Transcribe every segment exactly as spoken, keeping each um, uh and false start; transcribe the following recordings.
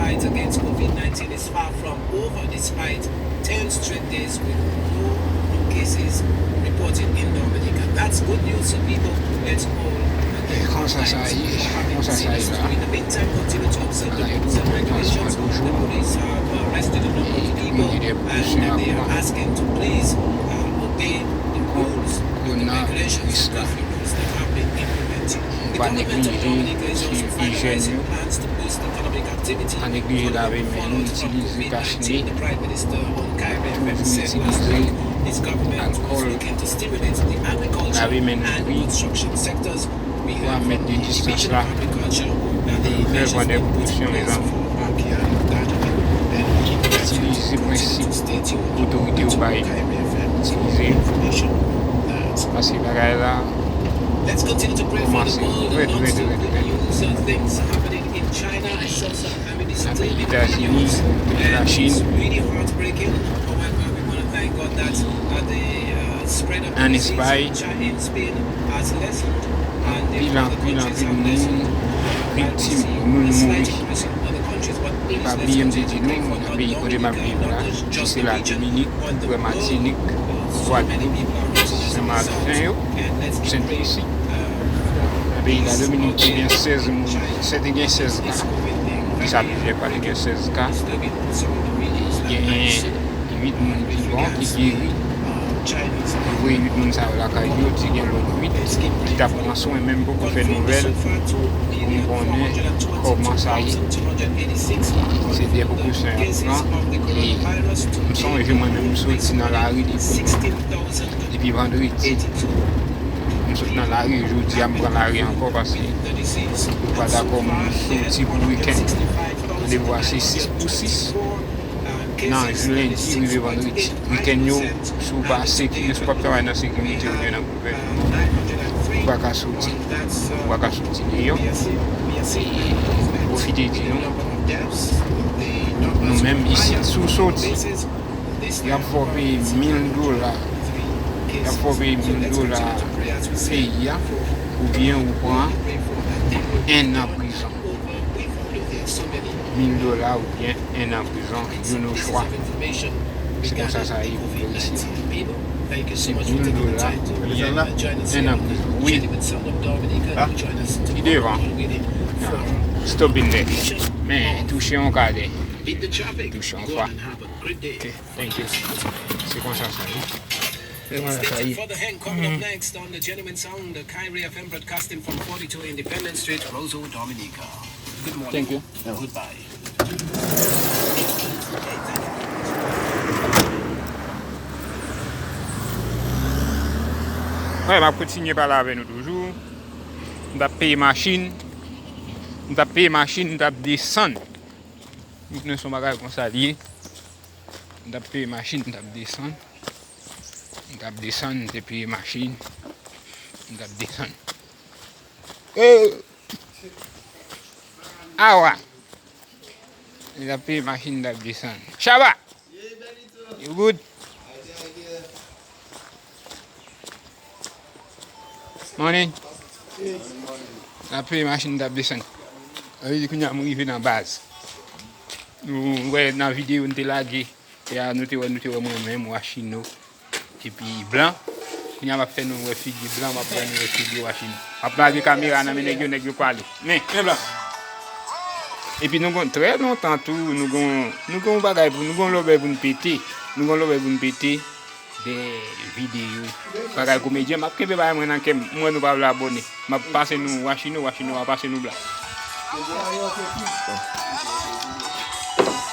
fight against COVID nineteen is far from over despite ten straight days with no new cases reported in Dominica. That's good news, so people, let's all again thank God for having seen us through. In the meantime, continue to observe the rules and regulations. The police have arrested a number of people and they are asking to please uh, obey the rules and the regulations, the curfew rules that have been implemented. The government of Dominica is also finalizing plans to boost economic activity following the fallout from COVID nineteen. The Prime Minister on Kayem F M said last week his government was looking to stimulate the agriculture and construction sectors. We heard from the Division of Agriculture that the measures been put in place for backyard gardening and we keep urging you to continue to stay tuned to Kayem F M for information. Let's continue to pray for the world and not to good news and things happening in China. I saw some family still in the news and it's really heartbreaking. However, we want to thank God that uh, the uh, spread of the disease in China and Spain has lessened and the other countries have lessened. Glad to see a slight increase in other countries, but please let's continue to pray for not Dominica and not just the region, but the world. So many people are losing as a result. And let's keep praying. Nan peyi Ladominik, te gen sèz moun, te gen sèz ka. Ki sa plizyè ka, te gen sèz ka. Genyen uit moun ki bon, ki geri. Yo voye uit moun sa yo lakay yo, te gen lòt uit ki t ap pran swen, menm poko fè nouvèl pou n konnen kòman sa ye. Se de prekosyon y ap pran. E m sonje mwen menm, m soti nan lari depi depi vandredi. M sot nan lari, jodi a m pran lari ankò paske m pa dakò moun soti pou wikenn. Randevou a se sis pou sis nan jou lendi rive vandredi. Wikenn yo, si w pa sekirite, si w p ap travay nan sekirite oubyen nan gouvènman, ou pa ka soti. Ou pa ka soti deyò. E m pwofite di nou, nou menm isit, si w soti, y ap fè w peye mil dola. Y ap fè w peye mil dola peyi a, oubyen ou pran en an prizon. Mil dola oubyen en an prizon, youn o chwa. Se konsa sa ye pou bò isit. Se mil dola oubyen en an prizon. Wi. Li devan. Stop in there. Men, touche yon kadè. Touche yon fwa. Ok, thank you. Se konsa sa ye. Se konsa sa ye. For the hand coming up next on the Genuine Sound, the Kyrie F M broadcasting from forty-two Independence Street, Roseau, Dominica. Good morning. Thank you. Goodbye. Hey, thank you. Wè, m ap kontinye pale avè nou toujou. M t ap peye machin. M t ap peye machin, m t ap desann. M konnen se yon bagay konsa l ye. M t ap peye machin, m t ap desann. M t ap desann, m te peye machin. M t ap desann. Eh! Awa! M t ap peye machin, m t ap desann. Shabba! You good? Morning. M t ap peye machin, m t ap desann. Sa vle di kounye a m rive nan baz. Nou wè nan videyo n te lage. E a, nou te wè, nou te wè mwen menm, Wachino, epi Blan. Kounye a m ap fè nou wè figi Blan, m ap fè nou wè figi Wachino. M ap lage kamera nan men nèg yo, nèg yo pale. Men, men Blan. Epi nou gon trè lontan tou, nou gon, nou gon bagay pou, nou gon lòbèy pou n pete. Nou gon lòbèy pou n pete. De videyo. Bagay komedyen, m ap kenbe bagay mwen nan kè m. M wè nou pa vle abòne. M ap pase nou Wachino, Wachino a pase nou Blan.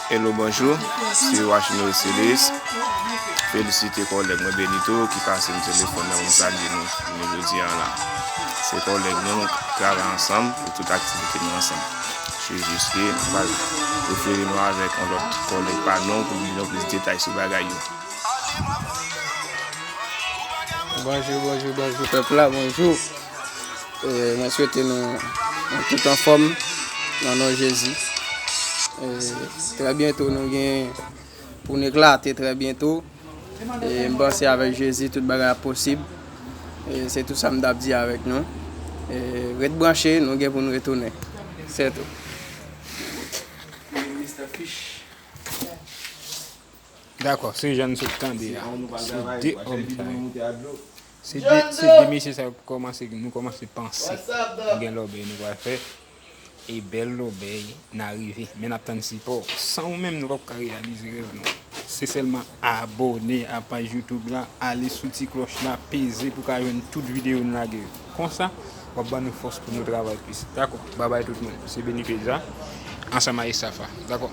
Hello, bonjou. Se Wachino Celis. Felisite kòlèg mwen Benito ki pase m telefòn nan pou m salye nou jounen jodi a la. Se kòlèg nou, nou travay ansanm pou tout aktivite nou ansanm. Se jis ke m pral refere nou avèk yon lòt kòlèg pa nou pou li ban nou plis detay sou bagay yo. Bonjou, bonjou, bonjou, pèp la, bonjou. E, mwen swete nou, nou tout anfòm, nan non Jezi. E, trè byento, nou gen pou n eklate trè byento. E, m panse avèk Jezi, tout bagay ap posib. E, se tou sa m t ap di avèk nou. E, ret branche, nou gen pou n retounen. Se tou. Dakò, se jan n sot tande a. Se de òm sa yo. Se de, se de mesye sa yo ki kòmanse, nou kòmanse panse gen lòbèy nou pral fè. E bèl lòbèy n a rive. Men n ap tann sipò. San ou menm, nou p ap ka reyalize rèv nou. Se sèlman abòne a paj YouTube la, ale sou ti klòch la, peze pou ka jwenn tout videyo n lage yo. Konsa, w ap ban nou fòs pou nou travay plis. Dakò, babay tout moun. Se Benny Peza, ansanm a Estafa. Dakò.